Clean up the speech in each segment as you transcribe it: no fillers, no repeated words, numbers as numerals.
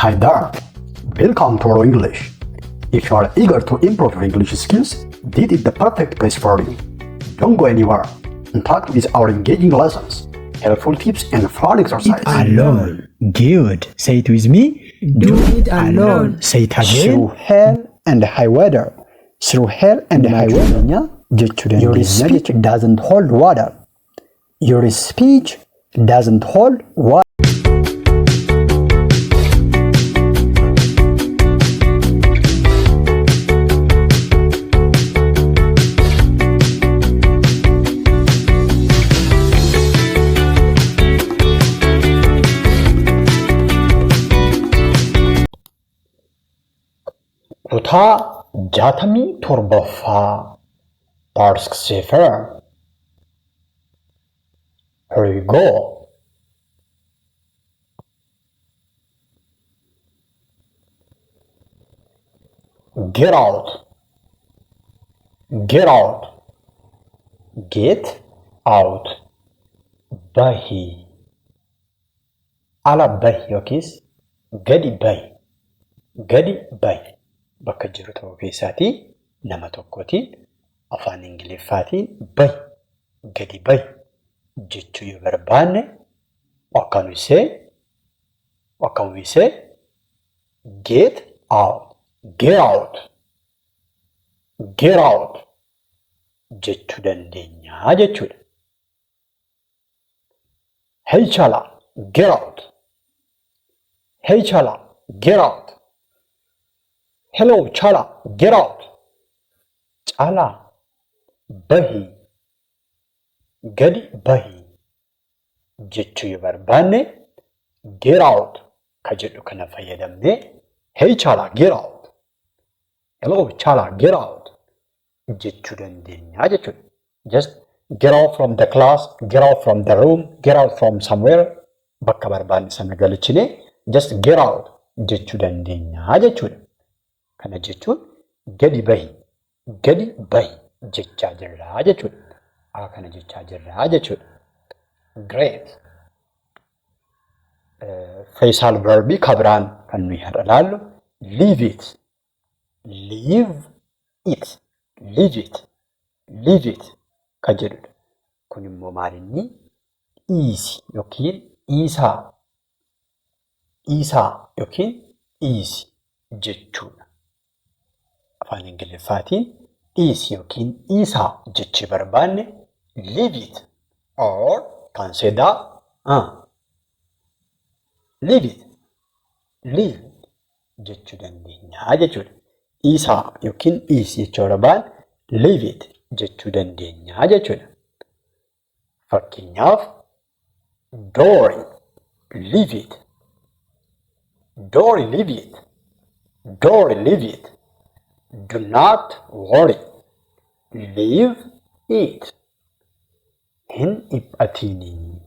Hi there! Welcome to Oro English. If you are eager to improve your English skills, this is the perfect place for you. Don't go anywhere. Interact with our engaging lessons, helpful tips, and fun exercises. Alone. Good. Say it with me. Do it alone. Say it again. Through hell and high water. Through hell and high water. Jechuudha. Your speech doesn't hold water. Your speech doesn't hold water. Kutaa 67ffaa Part 67. Here we go. Get out. Get out. Get out. Bahi. Ala bahi yookiis gadi bahi. Gadi bahi. Bakka jiru tokko keessaatii nama tokkootiin afaan Ingiliffaatiin bahi, gadi bahi jechuu yoo barbaanne, what can we say? What can we say? Get out. Get out. Get out jechuu dandeenya jechuudha. Hey Chala, get out. Hey Chala, get out. Hello Chala, get out. Caalaa, bahi, gadi bahi jechuu yoo barbaanne, get out ka jedhu kana fayyadamnee, hey Chala, get out. Hello Chala, get out jechuu dandeenya jechuudha. Just get out from the class, get out from the room, get out from somewhere, bakka barbaanne sana galchinee just get out jechuu dandeenya jechuudha. Kana jechuun gadi bahi, gadi bahi jechaa jirra jechuudha. Akka kana jechaa jirra jechuudha. Great. Phrasal verbii kabiraan kan nuyi har'a ilaallu leave it. Leave it. Leave it. Leave it kan jedhudha. Kun immoo maal inni? Dhiisi yookiin dhiisaa. Dhiisaa yookiin dhiisi jechuudha. Afaan Ingiliffaatiin dhiisi yookiin dhiisaa jechuu barbaanne, leave it or can say that leave it, leave jechuu dandeenya jechuudha. Dhiisaa yookiin dhiisi jechuu barbaanne, leave it jechuu dandeenya jechuudha. Fakkeenyaaf, Dory, leave it. Dory, leave it. Dory, leave it. Do not worry. Leave it. Hin dhiphatinii.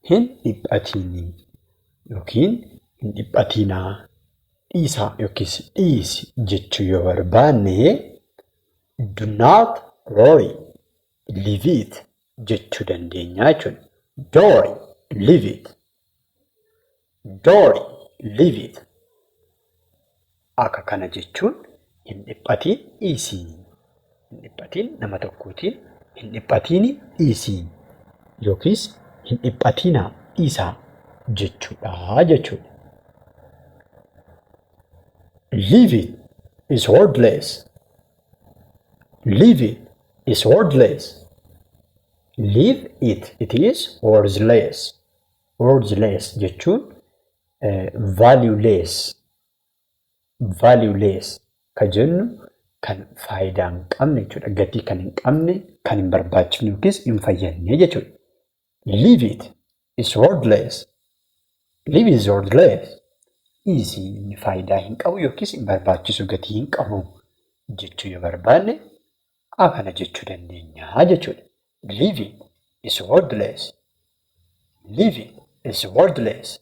Hin dhiphatinii yookiin hin dhiphatinaa. Dhiisaa yookiis dhiisi jechuu yoo barbaanne, do not worry. Leave it jechuu dandeenya jechuudha. Dory, leave it. Dory, leave it. Akka kana jechuun hin dhiphatiin, dhiisii. Hin dhiphatiin nama tokkootiin, hin dhiphatiin, dhiisii yookiis hin dhiphatinaa, dhiisaa jechuudha jechuudha. Leave it is worthless. Leave it is worthless. Leave it, it is worthless. Worthless jechuun valueless. Valueless ka jennu kan faayidaa hin qabne jechuudha. Gatii kan hin qabne, kan hin barbaachifne yookiis hin fayyadne jechuudha. Leave it is worthless. Leave it is worthless. Dhiisi, inni faayidaa hin qabu yookiis hin barbaachisu, gatii hin qabu jechuu yoo barbaanne, akkana jechuu dandeenya jechuudha. Leave it is worthless. Leave it is worthless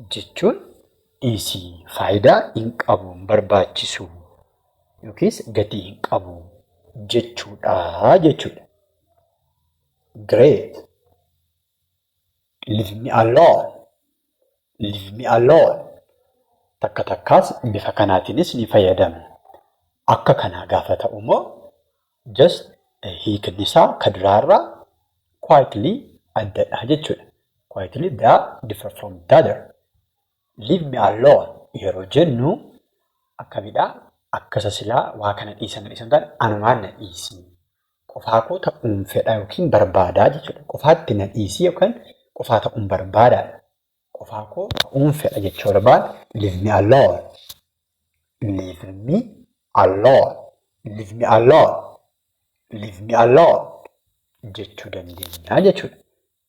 jechuun dhiisii, faayidaa hin qabu, hin barbaachisu yookiis gatii hin qabu jechuudha jechuudha. Great. Leave me alone. Leave me alone. Takka takkaas bifa kanaatiinis ni fayyadamna. Akka kanaa gaafa ta'u immoo just hiikni isaa ka duraarraa quietly addadha jechuudha. Quietly they are different from the other. "Leave me alone" yeroo jennu akkamidhaa? Akkasa silaa waa kana dhiisan dhiisan taane anumaan na dhiisi. Qofaa koo ta'uun fedha yookiin barbaadaa jechuudha. Qofaatti na dhiisii yookaan qofaa ta'uun barbaadaadha. Qofaa koo ta'uun fedha jechuu barbaada. Leave me alone. Leave me alone. Leave me alone. Leave me alone jechuu dandeenya jechuudha.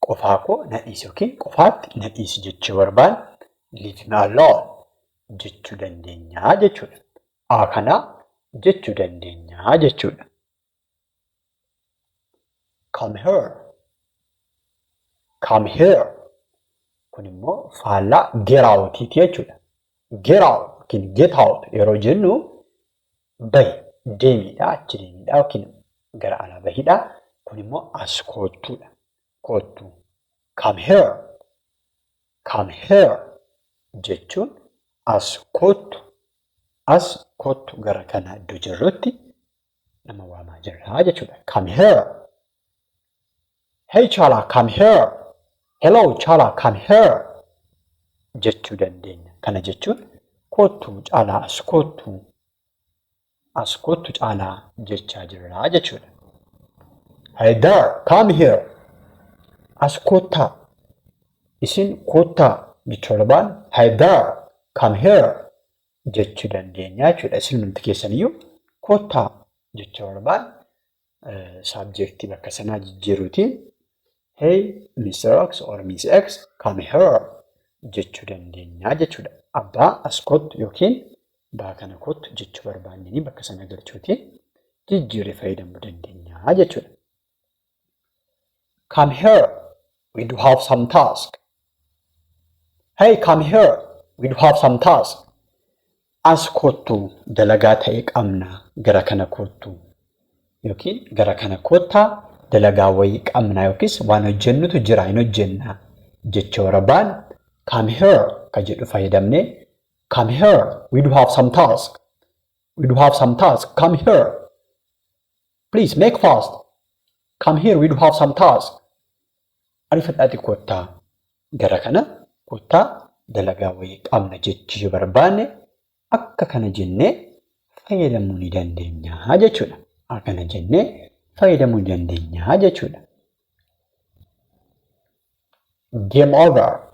Qofaa koo na dhiisi yookiin qofaatti na dhiisi jechuu barbaada. "Leave me alone" jechuu dandeenya jechuudha. A kana jechuu dandeenya jechuudha. Come here. Come here. Kun immoo faallaa "get out" iti jechuudha. "Get out" yookiin "get out" yeroo jennu bahi, deemidha, achi deemidha yookiin gara alaa bahidha. Kun immoo as koottuudha. Koottu. "Come here. Come here" jechuun as koottu. As koottu, gara kana iddoo jirrutti nama waamaa jirra jechuudha. Come here. "Hey Chala, come here." "Hello Chala, come here" jechuu dandeenya. Kana jechuun koottu Caalaa, as koottu. As koottu Caalaa jechaa jirra jechuudha. "Hey there, come here." As koottaa. Isin koottaa jechuu barbaanne "Hey there, come here" jechuu dandeenya jechuudha. Isin hundi keessaniyyuu koottaa jechuu barbaanne subjectii bakka sanaa jijjiiruutiin "Hey Mr. X or Miss X, come here" jechuu dandeenya jechuudha. Abbaa as kottu yookiin baa kana kottu jechuu barbaannanii bakka sana galchuutiin jijjiirree fayyadamuu dandeenya jechuudha. Come here, we do have some task. Hey, come here, we do have some task. As kottu, dalagaa ta'e qabna, gara kana kottu yookiin gara kana kottaa, dalagaa wayii qabna yookiis waan hojjennutu jira, hin hojjenna jechuu barbaanne "come here" ka jedhu fayyadamnee "Come here, we do have some task. We do have some task. Come here. Please make fast. Come here, we do have some task." Ariifadhaati kottaa, gara kana kottaa, dalagaa wayii qabna jechuu barbaanne akka kana jennee fayyadamuu ni dandeenya jechuudha. Akkana jennee fayyadamuu ni dandeenya jechuudha. Game over.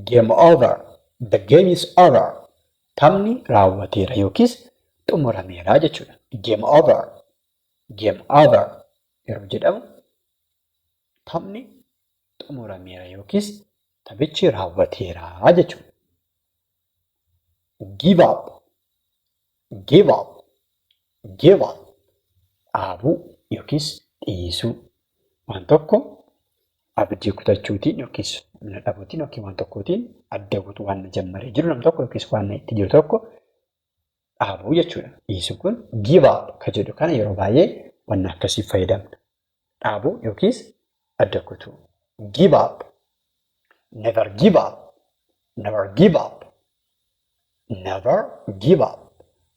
Game over. The game is over. Taphni raawwateera yookiis xumurameera jechuudha. Game over. "Game over" yeroo jedhamu taphni xumurameera yookiis taphichi raawwateera jechuudha. Give up. Give up. Give up. Dhaabuu yookiis dhiisuu. Waan tokko abdii kutachuutiin yookiis humna dhabuutiin yookiin waan tokkootiin adda kutuu, waan jammaree jiru nam tokko yookiis waan itti jiru tokko dhaabuu jechuudha. Dhiisuu kun "give up" ka jedhu kana yeroo baay'ee wanna akkasiif fayyadamna. Dhaabuu yookiis adda kutuu. Give up. Never give up. Never give up. Never give up.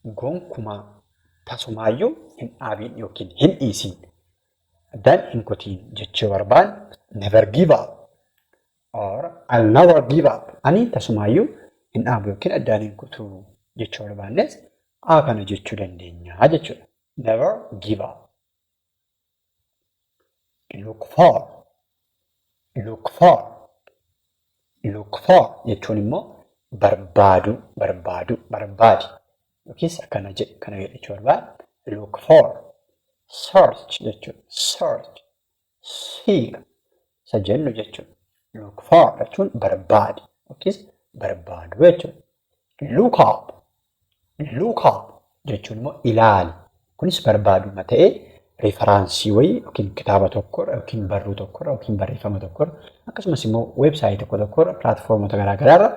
Gonkumaa, tasumaayyuu hin dhaabiin yookiin hin dhiisiin. Addaan hin kutiin jechuu barbaanne "Never give up" or "I'll never give up." Ani tasumaayyuu hin dhaabu yookiin addaan hin kutuu jechuu barbaannes A kana jechuu dandeenya jechuudha. Never give up. Look for. Look for. "Look for" jechuun immoo barbaaduu, barbaaduu, barbaadi. Yookiis akkana jedhe, kana jechuu barbaade. Look for. Search jechuudha. Search. Seek. Isa jennu jechuudha. "Look for" jechuun barbaadi yookiis barbaaduu jechuudha. Look up. "Look up" jechuun immoo ilaali. Kunis barbaaduma ta'ee reference wayii yookiin kitaaba tokkorra yookiin barruu tokkorra yookiin barreeffama tokkorra akkasumas immoo website tokko tokkorra, platformota garaagaraarra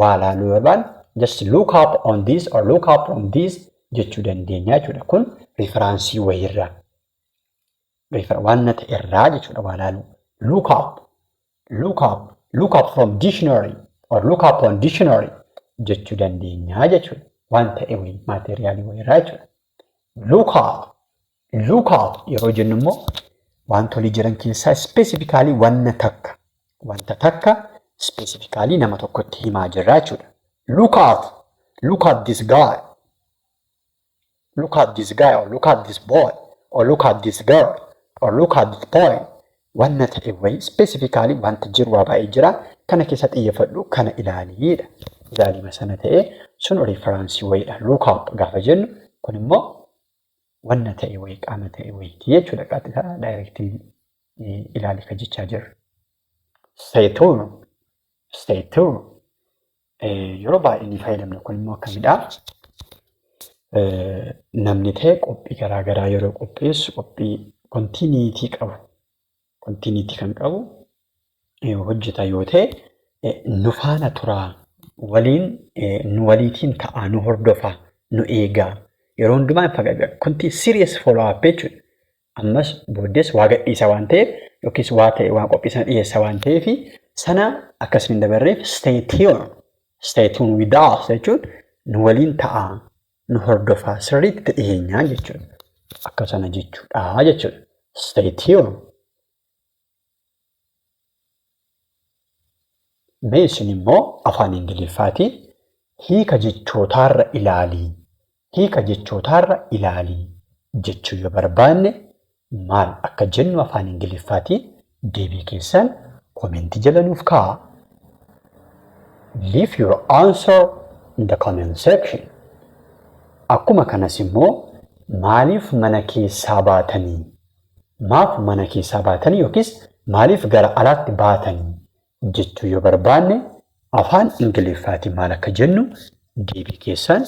waa ilaaluu barbaanne "Just look up on this" or "Look up on this" jechuu dandeenya jechuudha. Kun reference wayiirraa, waan ta'e irraa jechuudha waa ilaaluu. Look up, look up, look up from dictionary, Or look up on dictionary jechuu dandeenya jechuudha. Waan ta'e wayii maateriyaalii wayiirraa jechuudha. Look up. Look up yeroo jennu immoo wantoolii jiran keessaa specifically wanna takka wanta takka specifically nama tokkotti himaa jirra jechuudha. Look at. Look at this guy. Look at this guy or look at this boy or look at this girl or look at this boy. Wanna ta'e wayii specifically wanta jiru waa baay'ee jira. Kana keessa xiyyeeffadhu kana ilaaliidha. Ilaalima sana ta'e sun referaansii wayiidha. Look up gaafa jennu kun immoo wanna ta'e wayii qaama ta'e wayiiti jechuudha. Qaxxisaa daayirektii ilaali kan jechaa jirru. Stay tuned. Stay tuned. Yeroo baay'ee ni fayyadamna kun immoo akkamidha? Namni ta'e qophii garaa garaa yeroo qopheessu qophii continuity qabu. Continuity kan qabu hojjeta yoo ta'e nu faana turaa waliin nu waliitiin ta'aa nu hordofaa nu eegaa yeroo hundumaa hin serious follow up jechuudha. Ammas booddees waa gadhiisa waan ta'eef yookiis waa ta'e waan qophii sana dhiyeessa waan ta'eef sana akkas hin dabarreef stay tuned. Stay tuned with us jechuun nu waliin ta'aa nu hordofaa sirriitti dhiyeenyaa jechuudha. Akka sana jechuudha jechuudha. Stay tuned. Mee isin immoo afaan Ingiliffaatiin hiika jechootaarra ilaalii hiika jechootaarra ilaalii jechuu yoo barbaanne maal akka jennu afaan Ingiliffaatiin deebii keessan komentii jala nuuf kaa'aa. Leave your answer in the comment section. Akkuma kanas immoo maaliif mana keessaa baatanii? Maaf mana keessaa baatanii yookiis maaliif gara alaatti baatanii jechuu yoo barbaanne afaan Ingiliffaatiin maal akka jennu deebii keessan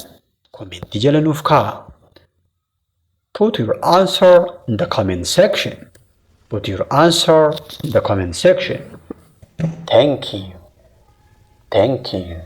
komentii jala nuuf kaa'aa. Put your answer in the comment section. Put your answer in the comment section. Thank you. Thank you.